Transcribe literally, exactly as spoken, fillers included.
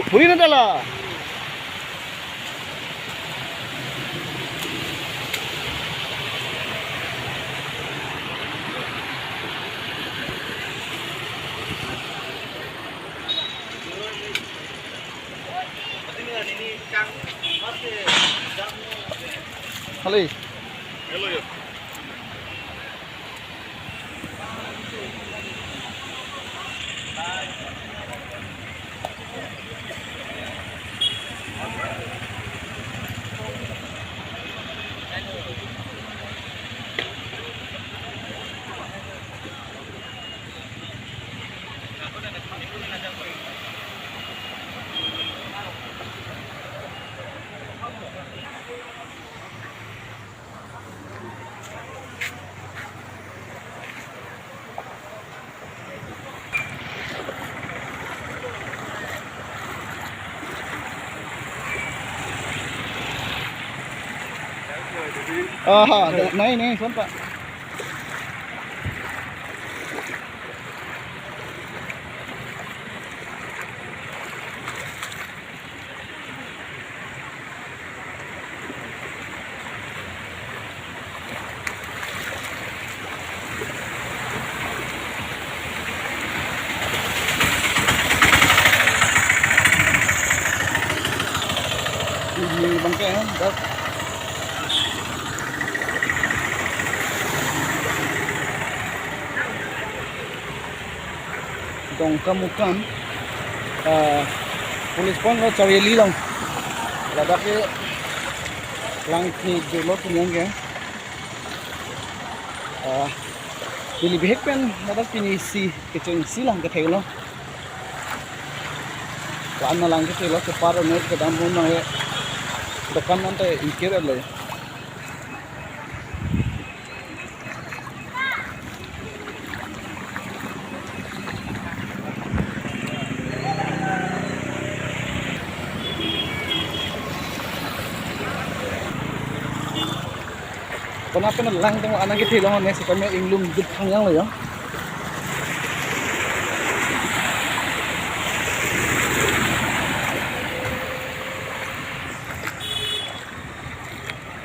Puri na dala. Hali. Aha, da-, nai, nai, son pa. Ini bangke, ya, dah. Dongkamukam, ah, police point lo, Chariali along. Ladak ke lang ke dolo punyang ke. Ah, pini bihek pen ladak pini isi kecheng isi lang kethelo. Lan lang kethelo, kepar net kedam pon nang, dokan nang te ingkir lo. Kona pen lang tong anang kethelo ne, setame inglum dut thang yang lo ya.